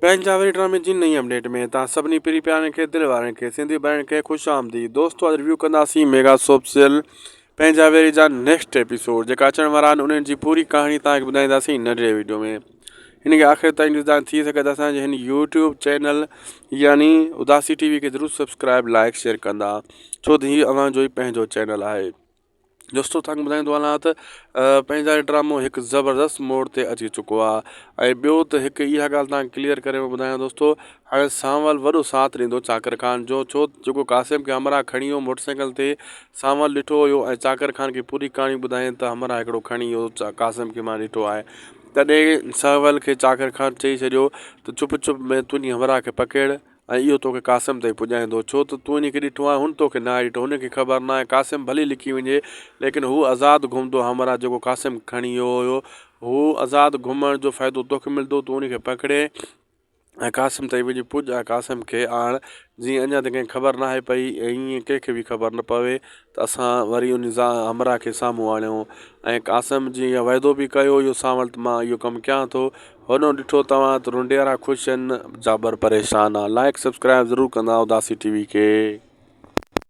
پنهنجا وري ڊرامي جي نئين اپڊيٽ ۾ توهان سڀني پرين پيارن کي دل وارن کي سنڌي ڀائرن کي خوش آمديد دوستو اڄ ريويو ڪنداسين ميگا سوپ سيريل پنهنجا ويري جا نيڪسٽ ايپيسوڊ جيڪا اچڻ وارا آهن انهن جي پوري ڪهاڻي توهان کي ٻڌائينداسين ننڍڙي ويڊيو ۾ هن کي آخر تائين ڏسندا ٿي سگهي ته اسان جي هن يوٽيوب چينل يعني اداسي ٽي وي کي ضرور سبسڪرائب لائڪ شيئر ڪندا ڇو ته هي اوهان جو ئي پنهنجو چينل آهي دوستو توهان کي ٻڌائيندو هلان ته پنهنجا ڊرامو هڪ زبردست موڙ تي اچي چڪو آهي ۽ ٻيو ته هڪ اها ڳالهه توهان کي ڪليئر ڪري ٻڌايان دوستو هاڻي سانول وڏو ساٿ ڏيندو چاڪر خان جو ڇو جيڪو قاسم کي همراهه کڻي ويو موٽر سائيڪل تي سانول ڏٺو هيو ۽ چاڪر خان کي پوري ڪهاڻي ٻڌائين ته همراهه هڪڙو کڻي ويو قاسم کي مان ڏٺو آهي تڏهن سانول کي چاڪر خان چئي ڇڏيو ته چپ چپ ۾ تون همراهه کي پڪڙ ۽ اهو توکي قاسم تائين پڄائيندو، ڇو ته تون انهي کي ڏٺو آهي، هن توکي ناهي ڏٺو، هن کي خبر ناهي، قاسم ڀلي لڪي وڃي، ليڪن هو آزاد گهمندو، همراهه جيڪو قاسم کي کڻي ويو هيو، هو آزاد گهمڻ جو فائدو توکي ملندو، تون انهي کي پڪڙي ۽ قاسم تائين وڃي پڄ ۽ قاسم کي آڻ، جيئن اڃا تائين ڪنهن کي خبر ناهي پئي ۽ ائين ڪنهن کي به خبر نه پوي ته اسان وري ان همراهه کي سامهون آڻيو ۽ قاسم جيئن وعدو به ڪيو اهو سانول ته مان اهو ڪم ڪيان ٿو هوڏو ڏٺو توهان ته رنڊيارا خوش آهن جابر پريشان آ لائڪ سبسڪرائب ضرور ڪندا اداسي ٽي وي کي.